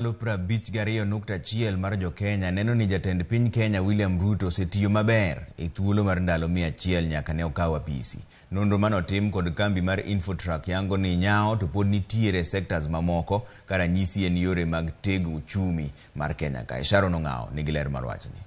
52.1 mar jo-Kenya neno ni jatend piny Kenya William Ruto osetiyo maber e thuolo mar ndalo 100 nyaka ne okaw apisi. Nonro manotim kod kambi mar Infotrack yango ni nyawo to pod nitiere e sectors mamoko ka ranyisi en yore mag tego uchumi mar Kenya kae. Sharon Ong'awo nigi ler mar wachni.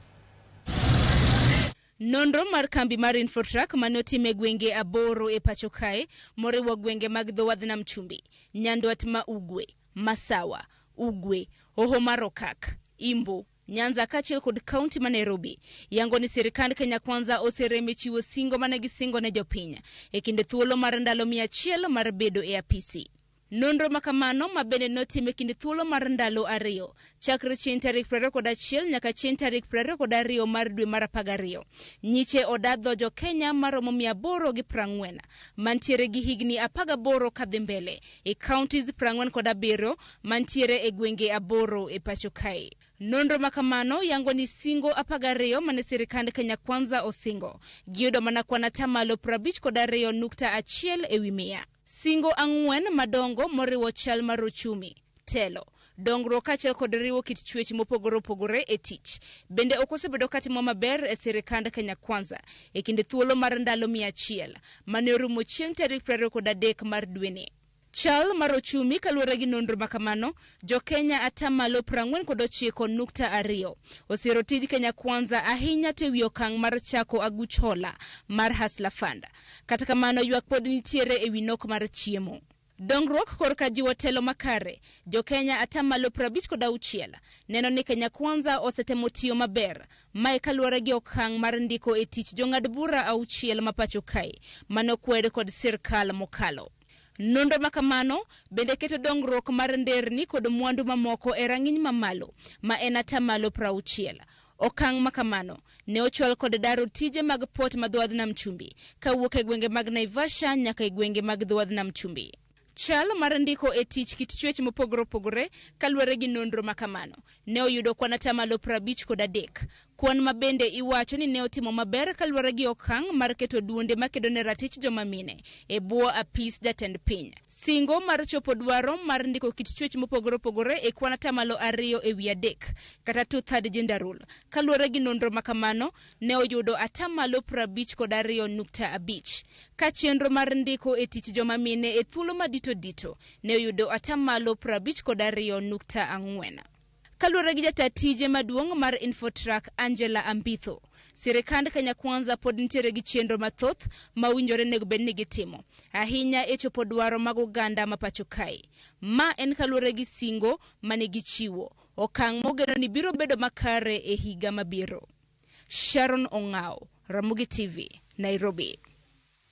Nonro mar kambi mar Infotrack mane otim e gwenge 8 e pacho kae moriwo gwenge mag dho wadh nam chumbi, Nyandwat ma Ugwe, Masawa, Ugwe, Hoho mar Okak, Imbo, Nyanza kaachiel kod kaunti ma Nairobi yango ni sirkand Kenya Kwanza oserem e chiwo singo mane gisingo ne jopiny e kinde thuolo mar ndalo 100 mar bedo e apisi. Nonro ma kamano ma bende notim e kind thuolo mar ndalo 2 chakre chieng' tarik 21 nyaka chieng' tarik 22 mar dwe mar 12 nyiche odadho jo Kenya maromo 840 mantiere gi higni 18 kadhi mbele e counties 47 mantiere e gwenge 8 e pacho kae. Nonro ma kamano yango ni singo 12 mane sirkand Kenya Kwanza osingo giyudo mana kwan atamalo 52.1 ewi 100. Singo 4 madongo moriwo chal mar ochumi, telo, dongruok kaachiel kod riwo kit chwech mopogore opogore e tich bende ok osebedo katimo maber e sirkand Kenya Kwanza e kinde thuolo mar ndalo 100 mane orumo chieng' tarik 23 mar dweni. Chal mar ochumi kaluwore gi nonro ma kamano, jo Kenya atamalo 49.2 osiro tij Kenya Kwanza ahinya to ewi okang' mar chako aguch hola mar Hustler Fund. Kata kamano ywak pod nitiere ewi nok mar chiemo. Dongruok korka jiwo telo makare, jo Kenya atamalo 56 neno ni Kenya Kwanza osetemo tiyo maber. Mae kaluwore gi okang' mar ndiko e tich jong'ad bura 6 ma pacho kae mane okwed kod sirkal mokalo. Nonro ma kamano bende keto dongruok mar nderni kod mwandu mamoko e rang'iny mamalo ma en atamalo 60. Okang' ma kamano ne ochwal kod daro tije mag port ma dho wadh nam chumbi kawuok e gwenge mag Naivasha nyaka e gwenge mag dho wadh nam chumbi. Chal mar ndiko e tich kit chwech mopogore opogore kaluwore gi nonro ma kamano ne oyudo kwan atamalo 53. Kwan ma bende iwacho ni ne otimo maber kaluwore gi okang' mar keto duonde makedo ne ratich joma mine e bwo apis jatend piny. Singo mar chopo dwaro mar ndiko kit chwech mopogore opogore e kwan atamalo 2 ewi 3 kata 2/3 gender rule kaluwore gi nonro ma kamano ne oyudo atamalo 52.5. Ka chenro mar ndiko e tich joma mine e thuolo madito dito ne oyudo atamalo 52.4. Kaluwore gi jata tije maduong' mar Infotrack Angela Ambitho, sirkand Kenya Kwanza pod nitiere gi chenro mathoth ma owinjore nego bed ni gitimo ahinya e chopo dwaro mag oganda ma pacho kae. Ma en kaluwore gi singo mane gichiwo, okang' mogeno ni biro bedo makare e higa mabiro. Sharon Ong'awo, Ramogi TV, Nairobi.